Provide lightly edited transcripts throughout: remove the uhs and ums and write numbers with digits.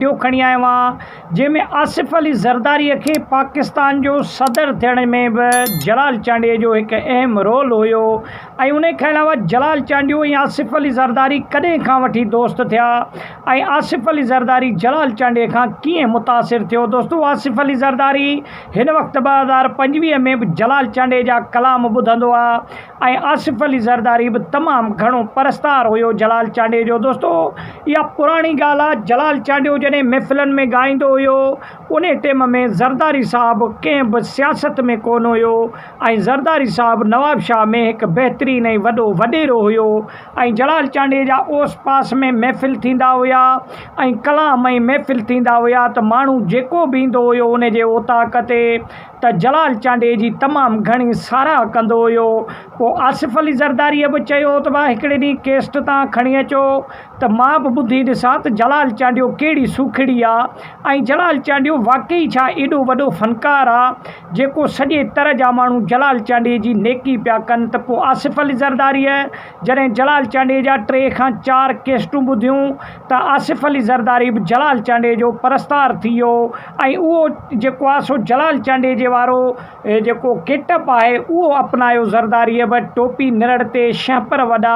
Video کڻي آيو آهيان جنهن ۾ آصف علي زرداري کي پاڪستان جو صدر ٿيڻ ۾ به جلال چانڊيي جو هڪ اهم رول هيو ۽ ان کان علاوه جلال چانڊيو ۽ آصف علي زرداري ڪڏهن کان وٺي دوست ٿيا ۽ آصف علي زرداري جلال چانڊيي کان ڪيئن متاثر ٿيو. دوستو آصف علي زرداري هن وقت 2025 ۾ به جلال چانڊيي جا ڪلام ٻڌندو آ ۽ آصف علي زرداري به تمام گهڻو پرستار هيو جلال چانڊيي جو. دوستو اها پراڻي ڳالهه آ جلال چانڊيو جڏهن محفلن ۾ ڳائيندو هيو انهي ٽيم ۾ زرداري صاحب ڪنهن به سياست ۾ ڪونه هيو ۽ زرداري صاحب نوابشاهه ۾ هڪ بهترين ۽ وڏو وڏيرو هيو ۽ جلال چانڊيي جا اوس پاس ۾ محفل ٿيندا هيا ۽ ڪلام ۽ محفل ٿيندا هيا ته ماڻهو جيڪو به ايندو هيو انهي جي اوطاق تي ته جلال چانڊيي جي تمام گهڻي ساراهه ڪندو هيو. پوء آصف علي زرداريء به چيو ته ڀاء هڪڙي ڏينهن ڪيسٽ تان کڻي اچو ته مان به ٻڌي ڏسان ته جلال چانڊيو ڪهڙي سوکڙي آ ۽ جلال چانڊيو واقعي ڇا ايڏو وڏو فنڪار آ جيڪو سڄي تر جا ماڻهو جلال چانڊيي جي نيڪي پيا ڪن ته پوء آصف علي زرداريء جڏهن جلال چانڊيي جا ٽي کان چار ڪيسٽون ٻڌيون ته آصف علي زرداري به جلال چانڊيي جو پرستار ٿي ويو ۽ اهو جيڪو آهي سو جلال چانڊيي جي وارو جيڪو گيٽ اپ آهي اهو اپنايو زرداريء به ٽوپي نرڙ تي شهپر وڏا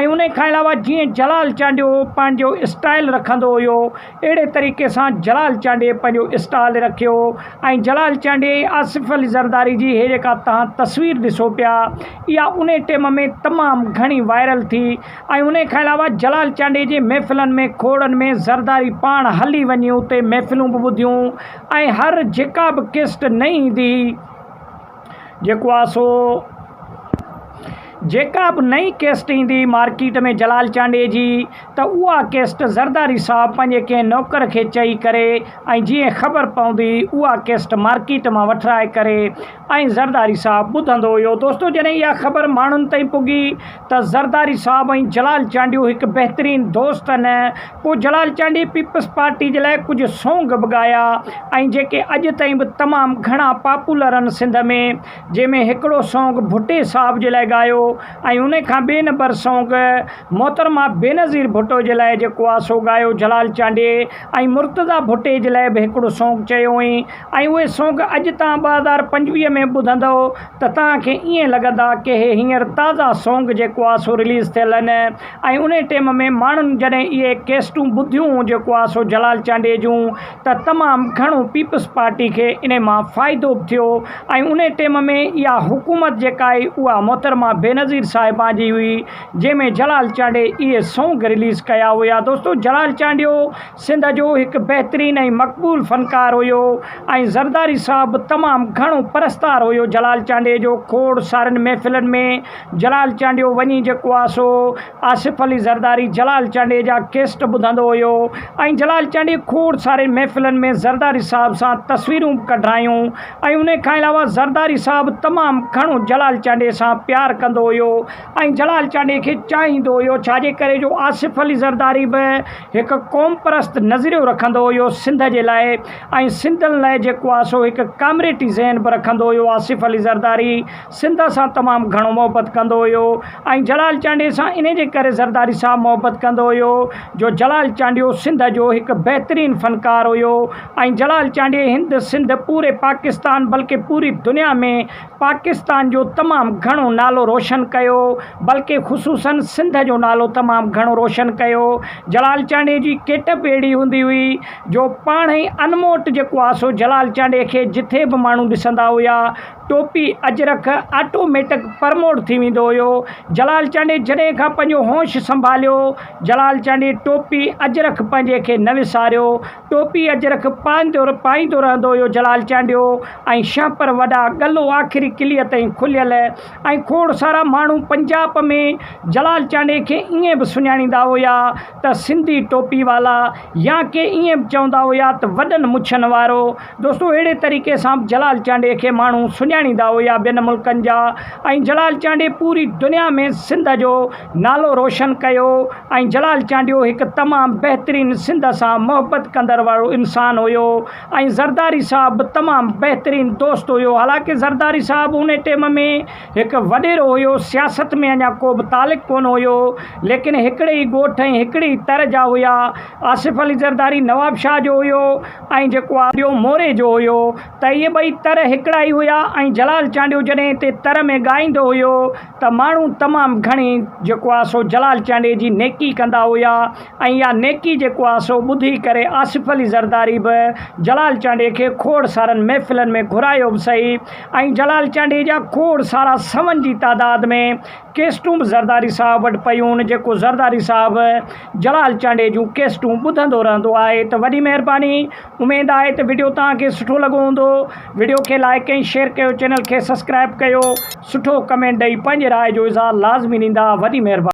۽ ان کان علاوه جيئن جلال چانڊيو پنهنجو اسٽائل رکندو هيو اهڙي طريقي سان جلال چانڊيي پنهنجو اسٽال رکيو ۽ جلال چانڊيي آصف علي زرداري جي هي جيڪا توهان تصوير ڏسو پيا اها ان ٽيم ۾ تمام گهڻي وائرل ٿي ۽ انهي کان علاوه جلال چانڊيي جي محفلن ۾ کوڙن ۾ زرداري پاڻ هلي وڃي اتي محفلون به ٻڌيون ۽ هر جيڪا به ڪيسٽ نئين ايندي هئي جيڪو آ سو جيڪا به نئين ڪيسٽ ايندي هئي مارڪيٽ ۾ جلال چانڊيي جي ته اها ڪيسٽ زرداري صاحب پنهنجي ڪنهن نوڪر کي چئي ڪري ۽ جيئن خبر پوندي هئي اها ڪيسٽ مارڪيٽ مان وٺرائي ڪري ۽ زرداري صاحب ٻڌندو هيو. دوستو جڏهن اها خبر ماڻهن تائين پڳي ته زرداري صاحب ۽ جلال چانڊيو هڪ بهترين دوست آهن پوء جلال چانڊيي پيپلز پارٽي جي لاء ڪجهه سونگ به ڳايا ۽ جيڪي اڄ تائين به تمام گهڻا پاپولر آهن سنڌ ۾ جنهن ۾ هڪڙو سونگ ڀٽي صاحب جي لاء ڳايو ۽ ان کان ٻئي نمبر سونگ محترمه بينظير ڀٽو جي لاء جيڪو آهي سو ڳايو جلال چانڊيي ۽ مرتضيٰ ڀٽي جي لاء به هڪڙو سونگ چيو هئين ۽ اهي سونگ اڄ توهان 2025 ۾ ٻڌندؤ ته توهان کي ائين لڳندا ڪي هي هينئر تازا سونگ جيڪو آ سو رليز ٿيل آهن ۽ انهي ٽيم ۾ ماڻهن جڏهن اهي ڪيسٽون ٻڌيون جيڪو آ سو جلال چانڊيي جون ته تمام گهڻو پيپلز پارٽي کي انهي مان فائدو به ٿيو ۽ انهي ٽيم ۾ اها حڪومت جيڪا آئي اها محترمه بينظير صاحبه جي هئي جنهن ۾ جلال چانڊيي اهي سونگ رليز ڪيا هيا. دوستو جلال چانڊيو سنڌ جو هڪ بهترين ۽ مقبول فنڪار هيو ۽ زرداري صاحب به تمام گهڻو پرستار هيو جلال چانڊيي جو کوڙ سارين محفلن ۾ جلال چانڊيو وڃي جيڪو آ سو آصف علي زرداري جلال چانڊيي جا ڪيسٽ ٻڌندو هيو ۽ جلال چانڊيي کوڙ سارين محفلن ۾ زرداري صاحب سان تصويرون به ڪڍرايون ۽ انهي کان علاوه زرداري صاحب تمام گهڻو جلال چانڊيي سان پيار ڪندو هيو ۽ جلال چانڊيي کي چاهيندو هيو ڇاجي ڪري جو آصف علي زرداري به هڪ قومپرست نظريو رکندو هيو سنڌ جي لاء ۽ سنڌين لاء جيڪو آ سو هڪ ڪامريٽي ذهن به رکندو هيو آصف علي زرداري سنڌ سان تمام گهڻو محبت ڪندو هيو ۽ جلال چانڊيي سان انهي جي ڪري زرداري صاحب محبت ڪندو هيو جو جلال چانڊيو سنڌ جو هڪ بهترين فنڪار هيو ۽ جلال چانڊيي هند سنڌ پوري پاڪستان بلڪه پوري دنيا ۾ پاڪستان جو تمام گهڻو نالو روشن ڪيو بلڪه خصوصاً سنڌ جو نالو تمام گهڻو روشن ڪيو. جلال چانڊيي جي گيٽ اپ اهڙي هوندي هئي جو پاڻ ئي انموٽ جيڪو آ سو جلال چانڊيي کي جٿي به ماڻهو ڏسندا هيا ٽوپي اجرڪ آٽوميٽڪ پرموٽ ٿي ويندو هيو. جلال چانڊيي جڏهن کان پنهنجو هوش سنڀاليو جلال چانڊيي ٽوپي اجرڪ پنهنجي کي نه وساريو. ٽوپي اجرڪ پائيندو رهندو هيو جلال چانڊيو ۽ شهپر وڏا ڳلو آخري ڪليء تائين کليل ۽ کوڙ سارا ماڻهو پنجاب ۾ جلال چانڊيي کي ائين به سڃاڻيندا هيا ته سنڌي ٽوپي والا يا ڪي ائين به چوندا هيا ته وڏن مڇن وارو. دوستو اهڙي طريقي سان به جلال چانڊيي کي ماڻهو سڃاڻيندا هيا ٻين ملڪن جا ۽ جلال چانڊيي پوري دنيا ۾ سنڌ جو نالو روشن ڪيو ۽ جلال چانڊيو هڪ تمام بهترين سنڌ سان محبت ڪندڙ وارو انسان هيو ۽ زرداري صاحب به تمام بهترين دوست هيو حالانڪه زرداري صاحب ان ٽيم ۾ هڪ وڏيرو هيو سياست ۾ اڃا ڪو به تعلق ڪونه هيو ليڪن هڪڙي ئي ڳوٺ ۽ هڪڙي ئي تر جا هيا. آصف علي زرداري نوابشاهه جو هيو ۽ جيڪو آ ٻيو موري جو هيو ته اهي ٻئي تر هڪڙا ئي هيا ۽ جلال چانڊيو جڏهن هتي تر ۾ ڳائيندو هيو ته ماڻهو تمام گهڻي جيڪو آ سو جلال چانڊيي جي نيڪي ڪندا هيا ۽ اها نيڪي جيڪو آ سو ٻڌي ڪري آصف علي زرداري به جلال چانڊيي کي کوڙ سارن محفلن ۾ گهرايو به سهي ۽ جلال چانڊيي جا کوڙ سارا سون جي تعداد ۾ ڪيسٽون به زرداري صاحب وٽ پيون جيڪو زرداري صاحب جلال چانڊيي جون ڪيسٽون ٻڌندو رهندو آهي ته وڏي مهرباني اميد آهي ته وڊيو توهان کي سٺو لڳو هوندو وڊيو کي لائڪ ۽ شيئر ڪيو چينل کي سبسڪرائب ڪيو سٺو ڪمينٽ ڏئي پنهنجي راء جو اظهار لازمي ڏيندا وڏي مهرباني.